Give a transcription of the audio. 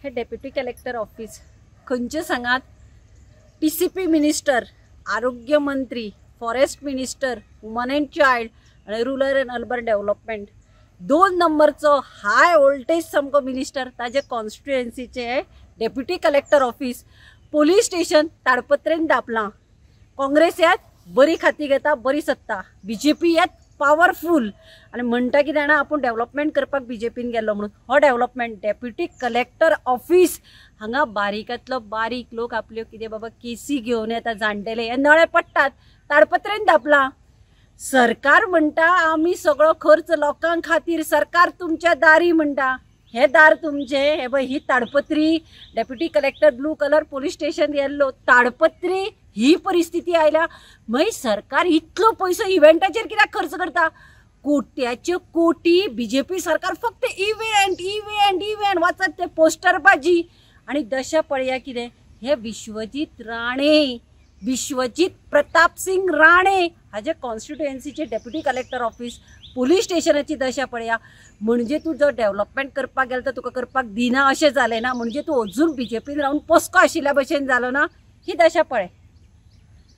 हे deputy collector office खंयचे सांगात, टीसीपी मिनिस्टर, आरोग्य मंत्री, forest minister, woman and child आनी रुरल अँड अर्बन डेव्हलपमेंट, 2 नंबरचो हाय वोल्टेज सामको मिनिस्टर, ताजे कॉन्स्टिट्युएन्सीचे deputy collector office, police station ताडपत्रेन दापलां. Congress येत बरी खाती घेता, बरी सत्ता, बीजेपी येत पावरफूल आनी म्हणटा कितें जाणा, आपूण डेव्हलपमेंट करपाक बीजेपीन गेल्लो म्हणून. हो डेव्हलपमेंट डेप्युटी कलेक्टर ऑफिस हांगा बारीकांतलो बारीक लोक आपल्यो कितें बाबा केसी घेवन येता, जाणटेले हे नळे पडटात, ताडपत्रेन दापलां. सरकार म्हणटा आमी सगळो खर्च लोकां खातीर, सरकार तुमच्या दारी म्हणटा, हे दार तुमचे, हे पळय ही ताडपत्री, deputy collector blue colour, police station yellow, ताडपत्री ही परिस्थिती आयल्या. मागीर सरकार इतलो पयसो इव्हेंटाचेर कित्याक खर्च करता? कोट्याच्यो कोटी बीजेपी सरकार फक्त इव्हेंट इव्हेंट इव्हेंट, वचत ते पोस्टरबाजी. आनी दशा पळया कितें, हे विश्वजीत राणे, विश्वजीत प्रताप सिंग राणे हाजे कॉन्स्टिट्युएन्सीचे डेप्युटी कलेक्टर ऑफिस, पुलीस स्टेशनाची दशा पळया. म्हणजे तूं जो डेव्हलपमेंट करपाक गेलो तर तुका करपाक दिना अशें जालें ना, म्हणजे तूं अजून बीजेपीन रावन पोसको आशिल्ल्या भशेन जालो ना. ही दशा पळय.